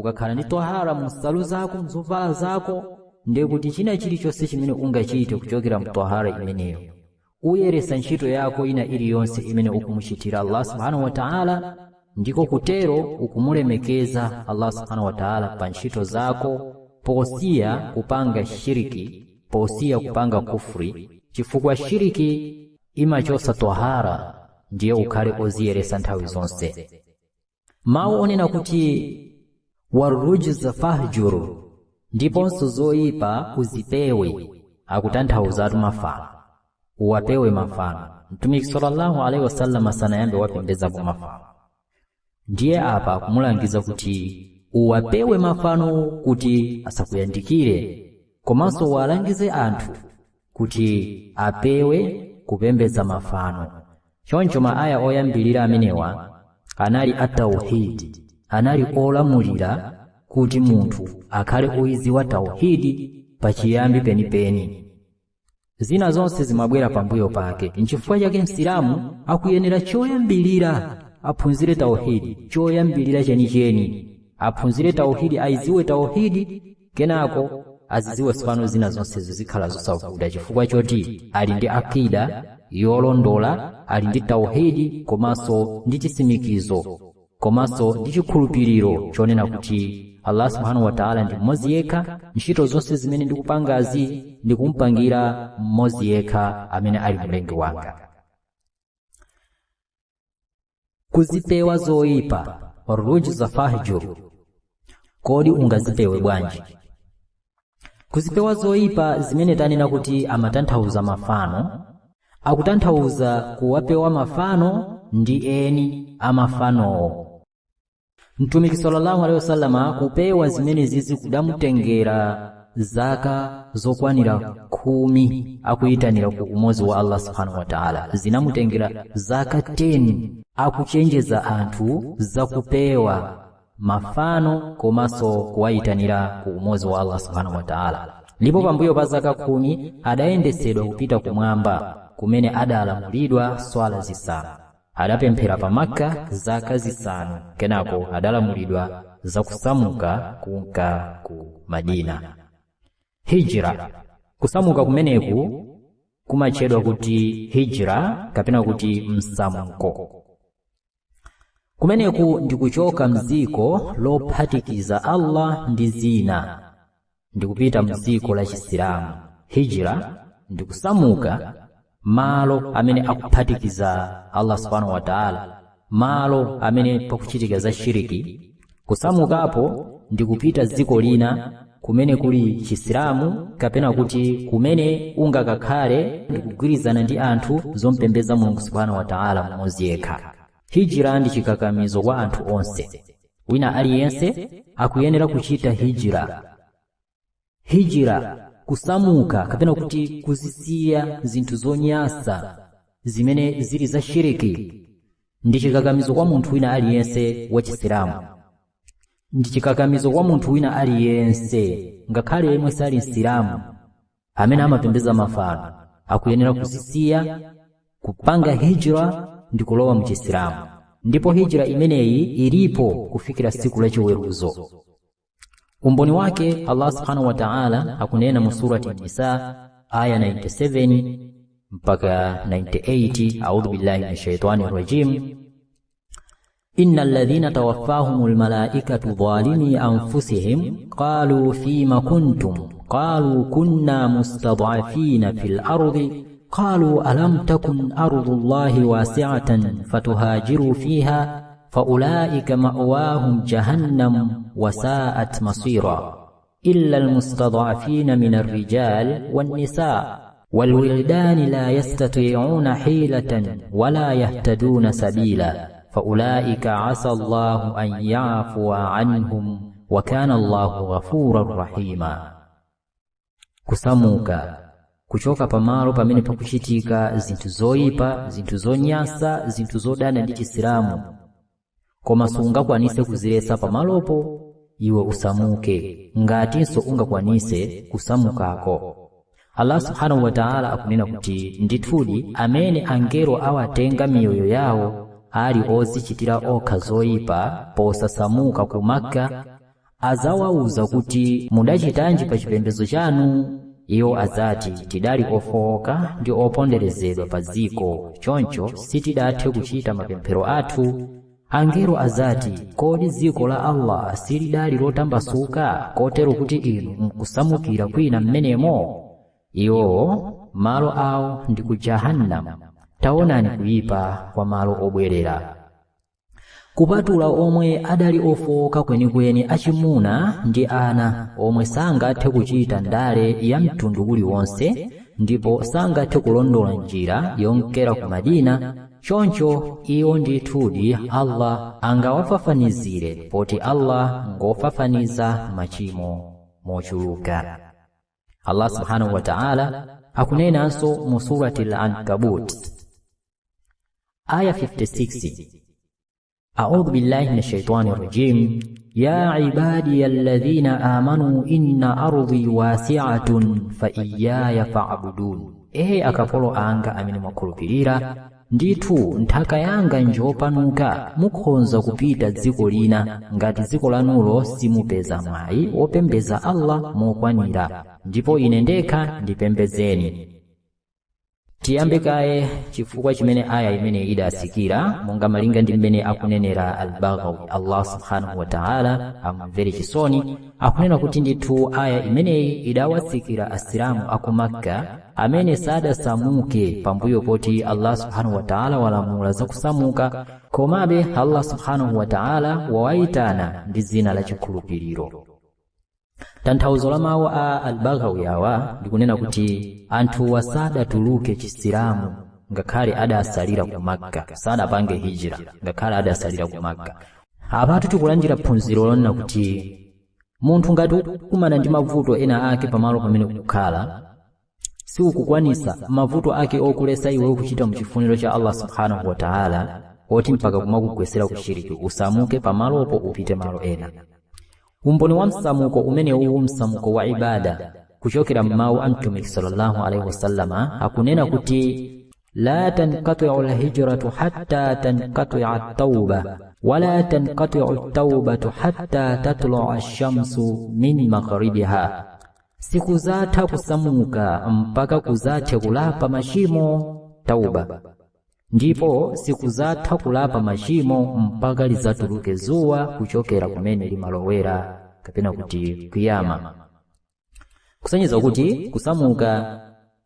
Ukakhala ndi tahara mu nsalu zako, mzovala zako, ndiye kuti china chilichonse chimene ungachite kuchokera mu tahara imeneyo, uyeresa ntchito yako ina iliyonse imene ukumuchitira Allah subhanahu wa ta'ala. Ndiko kutero ukumulemekeza Allah subhanahu wa ta'ala pa ntchito zako, posiya kupanga shiriki, posiya kupanga kufri, chifukwa shiriki imachosa tahara. Ndiye ukhale oziyeresa nthawi zonse. Mawu onena kuti warujza fahjuru, ndiponso zoyipa uzipewe, akutanthauzatu mafano. Uwapewe mafano. Mtumiki sallallahu alaihi wasallam sanayambe wapembezapo mafano. Ndiye apa kumulangiza kuti uwapewe mafano kuti asakuyandikire, komanso walangize anthu kuti apewe kupembedza mafano. Choncho maaya oyambilira amenewa anali atauhidi, anali olamulira kuti munthu akhale oyiziwa tauhidi pachiyambi penipeni. Zina zonse zimabwera pambuyo pake. Nchifukwa chake Msilamu akuyenera choyambilira aphunzire tauhidi, choyambilira chenicheni aphunzire tauhidi, aiziwe tauhidi, kenako aziziwe sipano zina zonse zizikhala zosavuta, chifukwa choti ali ndi akida yolondola, ali ndi tauhidi, komanso ndi chisimikizo, komanso ndi chikhulupiriro chonena kuti Allah subhanahu wa ta'ala ndi mmodzi yekha. Ntchito zonse zimene ndikupangazi ndikumpangira mmodzi yekha amene ali mlengi wanga. Kuzipewa zoyipa, warujza fahjur, kodi ungazipewe bwanji? Kuzipewa zoyipa zimene tanena kuti amatanthauza mafano, akutanthauza kuwapewa mafano ndi eni amafanowo. Mtumiki sallallahu alaihi wasallama kupewa zimene zizi kudamutengera zaka zokwanira 10 akuyitanira ku umodzi wa Allah subhanahu wa ta'ala. Zinamutengera zaka 10 akuchenjeza anthu zakupewa mafano komanso kuwayitanira ku umodzi wa Allah subhanahu wa ta'ala. Ndipo pambuyo pa zaka 10 adayendesedwa kupita kumwamba, kumene adalamulidwa swala 5. Adapemphera pa Makka zaka 5, kenako adalamulidwa zakusamuka kunka ku Madina. Hijra, kusamuka kumeneku kumatchedwa kuti hijra kapena kuti msamuko. Kumeneku ndikuchoka mdziko lophatikiza Allah ndi zina ndikupita mdziko la Chisilamu. Hijra ndikusamuka malo amene akuphatikiza Allah subhanahu wa ta'ala, malo amene pakuchitika za shiriki. Kusamukapo ndikupita dziko lina kumene kuli Chisilamu, kapena kuti kumene ungakakhale ndikugwirizana ndi anthu zompembedza Mulungu subhanahu wa ta'ala mmodzi yekha. Hijra ndi chikakamizo kwa anthu onse. Wina aliyense akuyenera kuchita hijra. Hijra, kusamuka kapena kuti kuzisiya zinthu zonyasa zimene zili za shiriki, ndi chikakamizo kwa munthu wina aliyense wa Chisilamu. Ndi chikakamizo kwa munthu wina aliyense, ngakhale yemwe sali Msilamu, amene amapembedza mafano akuyenera kuzisiya, kupanga hijra ndi kulowa mu Chisilamu. Ndipo hijra imeneyi ilipo kufikira siku la chiweruzo. Umboni wake, Allah subhanahu wa ta'ala akunena mu surati Nisa aya 97 mpaka 98, a'udhu billahi minash shaitani rajim: innal ladhina tawaffahumul malaikatu dhalimi anfusihim qalu fima kuntum qalu kunna mustad'afina fil ardi qalu alam takun ardullahi wasi'atan fatuhajiru fiha faulaika ma'wahum jahannam wasa'at masira illa almustad'afina min arrijal wan nisa walwildani la yastati'una hilatan wala yahtaduna sabila faulaika asa Allahu an ya'fuwa anhum wa kana Allahu ghafuran rahima. Kusamuka kuchoka pamalo pamene pakuchitika zinthu zoyipa, zinthu zonyasa, zinthu zodana ndi Chisilamu, koma sungakwanise kuziletsa pamalopo, iwe usamuke ngatinso ungakwanise kusamukako. Allah subhanahu wa ta'ala akunena kuti ndithudi amene angelo awatenga miyoyo yawo ali ozichitira okha zoyipa posasamuka ku Makka, Azawawuza kuti, mudachitanji pa chipembedzo chanu? Iwo adzati, tidali ofowoka ndi oponderezedwa pa dziko, choncho sitidathe kuchita mapemphero athu. Angelo azati, kodi dziko la Allah silidali lotambasuka kotero kuti inu nkusamukira kwina mmenemo? Iwowo malo awo ndi ku Jahannam. Taonani kuyipa kwa malo obwerera. Kupatula omwe adali ofowoka kwenikweni, achimuna ndi ana, omwe sangathe kuchita ndale ya mtundu uliwonse ndipo sangathe kulondola njira yonkera ku Madina. Choncho iwo ndithudi Allah angawafafanizire, poti Allah ngofafaniza machimo mochuluka. Allah subhanahu wa ta'ala akunenanso mu Surati Al-Ankabut aya 56, أعوذ بالله من الشيطان الرجيم: يا عبادي الذين آمنوا إن أرضي واسعة فإياي فاعبدون. Ehe akapolo anga amene mwakhulupirira, ndithu nthaka yanga njopanuka, mukhoza kupita dziko lina ngati dziko lanulo simupeza mwayi wopembedza Allah mokwanira, ndipo ine ndekha ndipembedzeni. Tiyambe kaye chifukwa chimene aya imene idasikira, monga malinga ndi mmene akunenera Al-Baghawi, Allah subhanahu wa ta'ala amumvere chisoni. Akunena kuti ndithu aya imeneyi idawatsikira Asilamu aku Makka amene sadasamuke pambuyo poti Allah subhanahu wa ta'ala walamula zakusamuka, komabe Allah subhanahu wa ta'ala wawayitana ndi dzina la chikhulupiriro. Tanthauzo la mawu a Al-Baghawi awa ndikunena kuti anthuwa sadatuluke Chisilamu ngakhale adasalira ku Makka, sadapange hijira ngakhale adasalira ku Makka. Apatu tikulandira phunziro lonena kuti munthu ngati ukukumana ndi mavuto ena ake pamalo pamene kukhala, siukukwanisa mavuto ake okulesa iwe kuchita muchifuniro cha Allah subhanahu wa ta'ala, oti mpaka kumakugwesera kushiriki, usamuke pamalopo upite malo ena. Umboni wa msamuko umenewu, msamuko wa ibada, kuchokera m'mawu a Mtumiki sallallahu alaihi wasallama, akunena kuti: la tanqati'u alhijratu hatta tanqati'a at-tauba, wala tanqati'u at-taubatu hatta tatlu'a ash-shamsu min maghribiha. Sikuzatha kusamuka mpaka kuzathe kulapa machimo, tauba, ndipo sikuzatha kulapa machimo mpaka lizatuluke zuwa kuchokera kumene limalowera, kapena kuti kuyama. Kusonyeza kuti kusamuka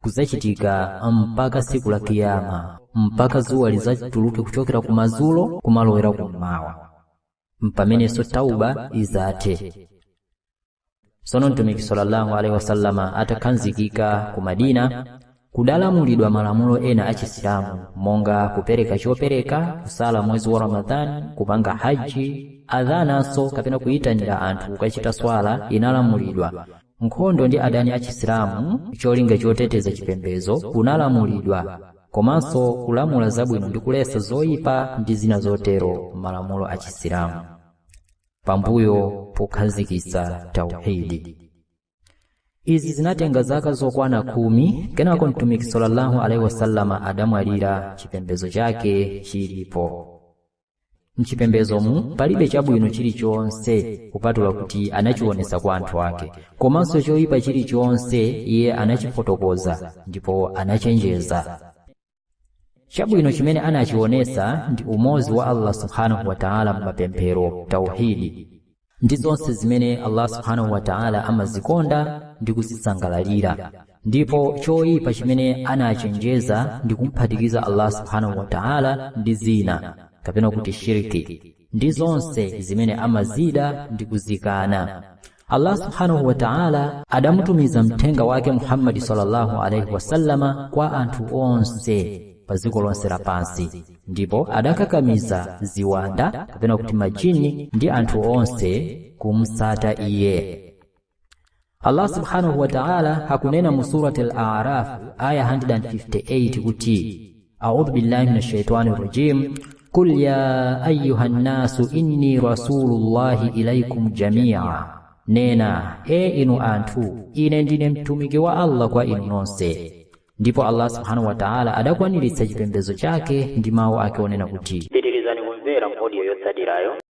kuzachitika mpaka siku la kiyama, mpaka zuwa lizatuluke kuchokera kumadzulo kumalowera kummawa, mpamenenso tauba izathe. Sono Mtumiki sallallahu alaihi wasallama atakhazikika ku Madina, kudalamulidwa malamulo ena a Chisilamu monga kupereka chopereka, kusala mwezi wa Ramadhani, kupanga haji, adhananso kapena kuyitanira anthu kukachita swala inalamulidwa. Nkhondo ndi adani a Chisilamu cholinga choteteza chipembedzo kunalamulidwa, komanso kulamula zabwino ndi kulesa zoyipa ndi zina zotero, malamulo a Chisilamu pambuyo pokhazikitsa tauhidi. Izi zinatenga zaka zokwana 10. Kenako Mtumiki sallallahu alaihi wasallama adamwalira chipembedzo chake chilipo. Mchipembedzomu palibe chabwino chilichonse kupatula kuti anachionetsa kwa anthu ake, komanso choyipa chilichonse iye anachifotokoza ndipo anachenjeza. Chabwino chimene anachionetsa ndi umodzi wa Allah subhanahu wa ta'ala m'mapemphero, tauhidi, ndi zonse zimene Allah subhanahu wa ta'ala amazikonda ndi kuzisangalalira. Ndipo choyipa chimene anachenjeza ndi kumphatikiza Allah subhanahu wa ta'ala ndi zina, kapena kuti shirki, ndi zonse zimene amazida ndi kuzikana. Allah subhanahu wa ta'ala adamutumiza mthenga wake Muhammadi sallallahu alaihi wasallama kwa anthu onse pa dziko lonse lapansi, ndipo adakakamiza ziwanda, kapena kuti majini, ndi anthu onse kumsata iye. Allah subhanahu wa ta'ala akunena mu Surati Al-A'raf aya 158 kuti: audhu billahi minash shaitani rajim, kul ya ayuha nnasu inni rasulullahi ilaikum jamia. Nena, e inu anthu, ine ndine mtumiki wa Allah kwa inu nonse. Ndipo Allah subhanahu wa ta'ala adakwaniritsa chipembedzo chake ndi mawu ake onena kuti Pitirizani kumvera audio yotsatirayo.